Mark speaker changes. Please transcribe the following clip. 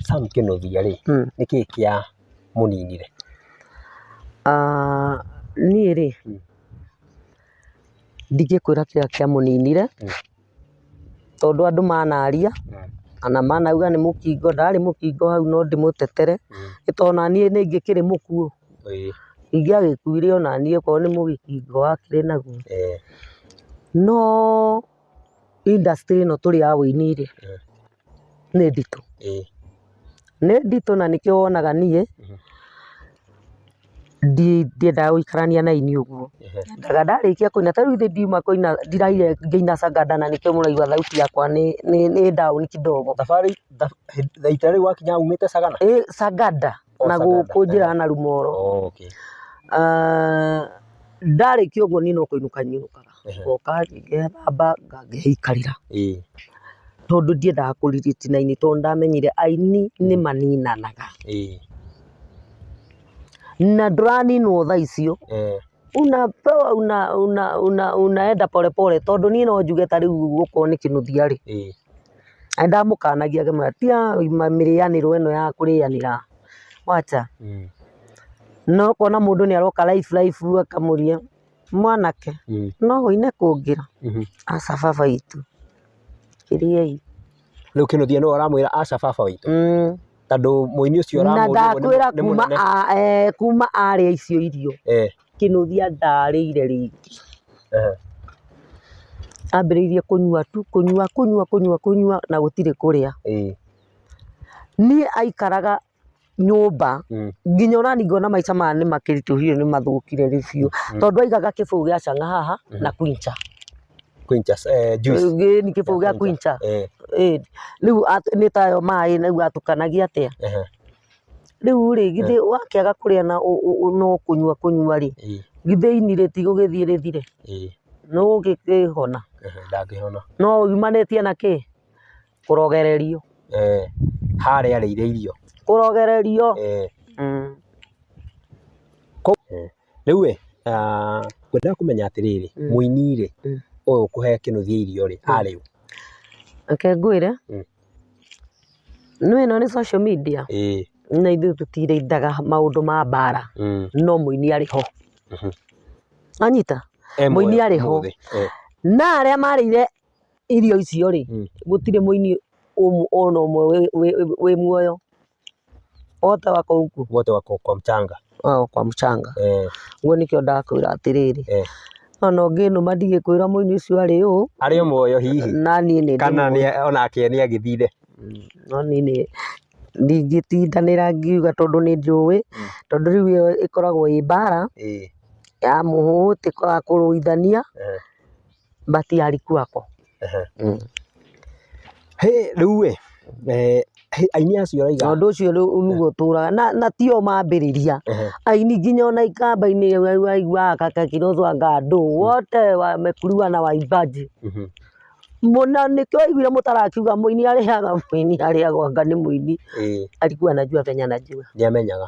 Speaker 1: Sam Kĩnuthia rĩ, nĩkĩĩ kĩa mũninire?
Speaker 2: Ah, niĩ rĩ, ndingĩkwĩra kĩrĩa kĩamũninire, tondũ andũ manaria, kana manauga nĩ mũkingo, ndarĩ mũkingo hau no ndĩmũtetere, nĩ tondũ onaniĩ nĩ ingĩkĩrĩ mũkuũ, ingĩagĩkuire onaniĩ okorwo nĩ mũgĩkingo wakĩrĩ naguo. No industry ĩno tũrĩ ya ũini rĩ, nĩ nditũ. Nĩ nditũ na nĩkĩo wonaga niĩ ndiendaga gũikarania na aini ũguo. Nyendaga ndarĩkia kũina, ta rĩu ithe ndiuma kũina ndiraire ngĩina Saganda na nĩkĩo mũraigua thauti yakwa nĩ down kidogo.
Speaker 1: Thabarĩ ita rĩu wakinya umĩte Sagana?
Speaker 2: Ĩ Saganda na gũkũ njĩra ya Narumoro. Ndarĩkia ũguo niĩ no kũinũka nyinũkaga. Ngoka ngethamba ngeikarĩra. Tondũ ndiendaga kũ relate na aini tondũ nĩndamenyire aini nĩ maninanaga. Na ndũraninwo thaa icio, unapewa unaenda pole pole tondũ niĩ no njuge ta rĩu okorwo nĩ Kĩnuthia rĩ, nĩndamũkanagia ngĩmwĩra tiga mĩrĩanĩro ĩno ya kũrĩanĩra, wacha. Na ũkona mũndũ nĩ aroka live live akamũria mwanake no ũine kũngĩra? Aca baba witũ, kĩrĩei.
Speaker 1: Rĩu Kĩnuthia nĩwe ũramwĩra aca baba witũ? Tondũ mũini ũcio
Speaker 2: Na
Speaker 1: ũramũria ũguo
Speaker 2: ndakwĩra
Speaker 1: nĩ
Speaker 2: kuma
Speaker 1: mũnene.
Speaker 2: kuma arĩa icio irio, Kĩnuthia ndarĩire rĩngĩ. Ambĩrĩirie kũnyua tu, kũnyua kũnyua kũnyua kũnyua na gũtirĩ kũrĩa. Niĩ aikaraga nyũmba nginya ona niĩ ngona maica maya nĩ makĩritũhire nĩ mathũkire rĩ biũ tondũ aigaga kĩbũyũ gĩa chang'aa haha na quencher.
Speaker 1: Quencher, juice.
Speaker 2: Ĩni kĩbũyũ gĩa quencher. Rĩu nĩ tayo maĩ rĩu atukanagia atĩa? Rĩu rĩ githĩ wakĩaga kũrĩa na no kũnyua kũnyua rĩ, githĩ ini rĩtigũgĩthiĩ rĩthire? Nũ ũngĩkĩhona?
Speaker 1: Ndangĩhona.
Speaker 2: No yumanĩtie na kĩ? Kũrogererio.
Speaker 1: Harĩa arĩire irio.
Speaker 2: Kũrogererio.
Speaker 1: Rĩu ĩ, ngwendaga kũmenya atĩrĩrĩ, mũini rĩ, ũyũ ũkũhe Kĩnuthia irio rĩ, arĩ ũ?
Speaker 2: Reke ngwĩre, nĩũĩ ĩno nĩ social media, na ithuĩ tũtirindaga maũndũ ma mbara, no mũini arĩ ho. Wanyita? Mũini arĩ ho. Na arĩa marĩire irio icio rĩ, gũtirĩ mũini ona ũmwe wĩ muoyo. Wote wako huku.
Speaker 1: Wote wako kwa mchanga.
Speaker 2: Wako kwa mchanga. Ũguo nĩkĩo ndakwĩra atĩrĩrĩ, ona ũngĩnũma ndigĩkwĩra mũini ũcio arĩ ũ.
Speaker 1: Arĩ o muoyo hihi?
Speaker 2: Na niĩ nĩ ndĩ
Speaker 1: Kana onake nĩ agĩthire?
Speaker 2: No niĩ nĩ ndingĩtindanĩra ngiuga tondũ nĩ njũĩ, tondũ rĩu ĩyo ĩkoragwo ĩ mbara ya mũhũhũtĩko wa kũrũithania. But alikuwako.
Speaker 1: Hĩ, rĩu ĩ, aini acio ũraiga.
Speaker 2: Ũndũ ũcio rĩu nĩguo ũtũraga na, na tio mambĩrĩria. Aini nginya ona ikamba-inĩ waiguaga kaka Kilonzo anga andũ wote wamekuliwa na waimbaji. Mũna nĩkĩo waiguire mũtarakiuga mũini arĩaga mũini arĩagwo anga nĩ mũini. Alikuwa anajua venye anajua.
Speaker 1: Nĩamenyaga.